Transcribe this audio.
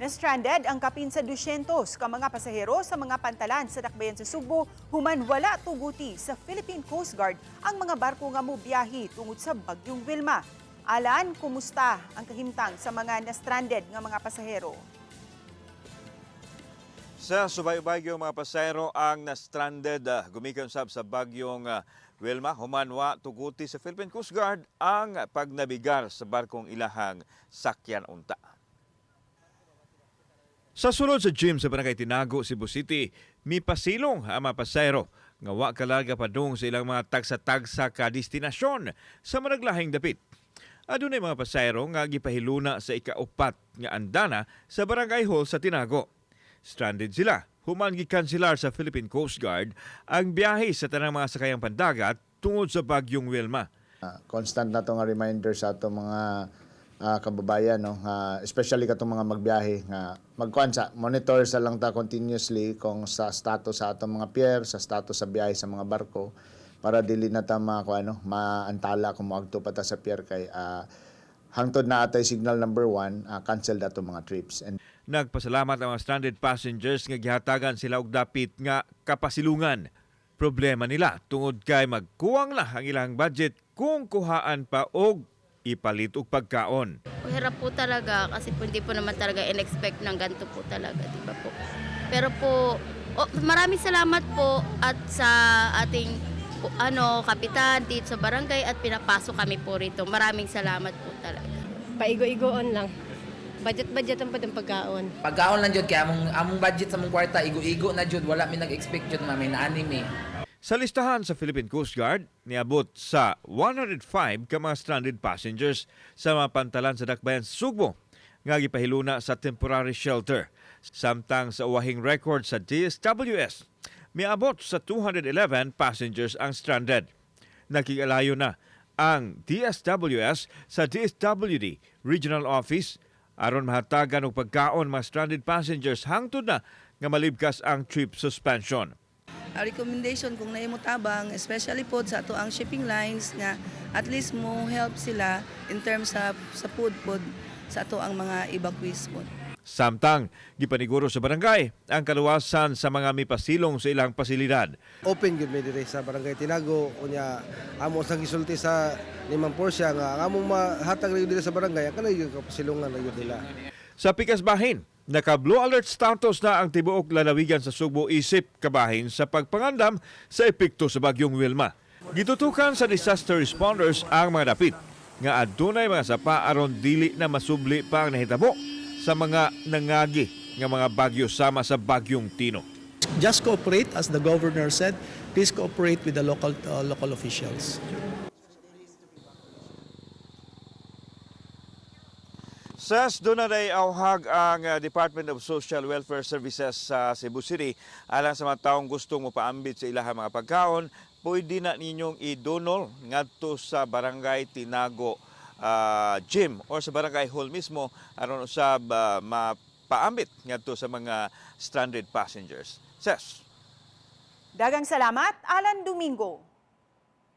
Na-stranded ang kapin sa 200 ka mga pasahero sa mga pantalan sa dakbayan sa Sugbo human wala tuguti sa Philippine Coast Guard ang mga barko nga mobiyahe tungod sa bagyong Wilma. Alan, kumusta ang kahimtang sa mga na-stranded nga mga pasahero? Sa subaybay mga pasahero ang na-stranded gumikan sab sa bagyong Wilma human wa tuguti sa Philippine Coast Guard ang pagnabigar sa barkong ilahang sakyan unta. Sa sulod sa gym sa Barangay Tinago, Cebu City, mipasilong ang mga pasahero nga wa kalarga padung sa ilang mga tagsa-tagsa ka destinasyon sa managlahing dapit. Adunay mga pasahero nga gipahiluna sa ikaupat nga andana sa Barangay Hall sa Tinago. Stranded sila human gikanselar sa Philippine Coast Guard ang biyahe sa tanang mga sakayang pandagat tungod sa bagyong Wilma. Constant na to nga reminder sa ato mga kababayan, no, nga especially katong mga magbiyahe nga magkuan sa monitor sa lang ta continuously kung sa status sa atong mga pier, sa status sa biyahe sa mga barko para dili na ta makuan, no, maantala kung moadto pa ta sa pier kay hangtod na atay signal number 1, cancel ato mga trips and Nagpasalamat ang mga stranded passengers nga gihatagan sila og dapit nga kapasilungan. Problema nila tungod kay magkuwang na ang ilang budget kung kuhaan pa og ipalit og pagkaon. Hirap po talaga kasi po hindi po naman talaga in-expect ng ganito po talaga, di ba po? Pero po, oh, maraming salamat po at sa ating po, ano, kapitan dito sa barangay at pinapasok kami po rito. Maraming salamat po talaga. Paigo-igoon lang. Budget-budget ang padang pagkaon. Pagkaon lang jud kay among budget sa among kwarta igo-igo na jud, wala mi nag-expect jud mami na anime. Sa listahan sa Philippine Coast Guard, niabot sa 105 ka mga stranded passengers sa mga pantalan sa dakbayan sa Sugbo nga gipahiluna sa temporary shelter. Samtang sa uwahing record sa DSWS, miabot sa 211 passengers ang stranded. Nakigalayo na ang DSWS sa DSWD Regional Office aron mahatagan og pagkaon mga stranded passengers hangtod na nga malibkas ang trip suspension. A recommendation kung naimo tabang, especially po sa ato ang shipping lines, nga at least mo help sila in terms sa food pod sa ato ang mga evacuees po. Samtang, gipaniguro sa barangay ang kaluwasan sa mga mipasilong sa ilang pasilidad. Open gyud mi diri sa Barangay Tinago, unya amo sa gisulti sa ni Ma'am Portia nga ang among mahatag ra gyud diri sa barangay ang kanang gyud kapasilungan ra gyud nila. Sa pikas bahin, naka-blue alert status na ang tibuok lalawigan sa Sugbo isip kabahin sa pagpangandam sa epekto sa bagyong Wilma. Gitutukan sa disaster responders ang mga dapit nga adunay mga sapa aron dili na masubli pa ang nahitabo sa mga nangagi nga mga bagyo sama sa bagyong Tino. Just cooperate, as the governor said. Please cooperate with the local officials. Ses, dunay auhag ang Department of Social Welfare Services sa Cebu City alang sa mga taong gustong mopaambit sa ilahang mga pagkaon, pwede na ninyong idonol ngadto sa Barangay Tinago Gym or sa Barangay Hall mismo aron usab mapaambit ngadto sa mga stranded passengers. Ses. Daghang salamat, Alan Domingo.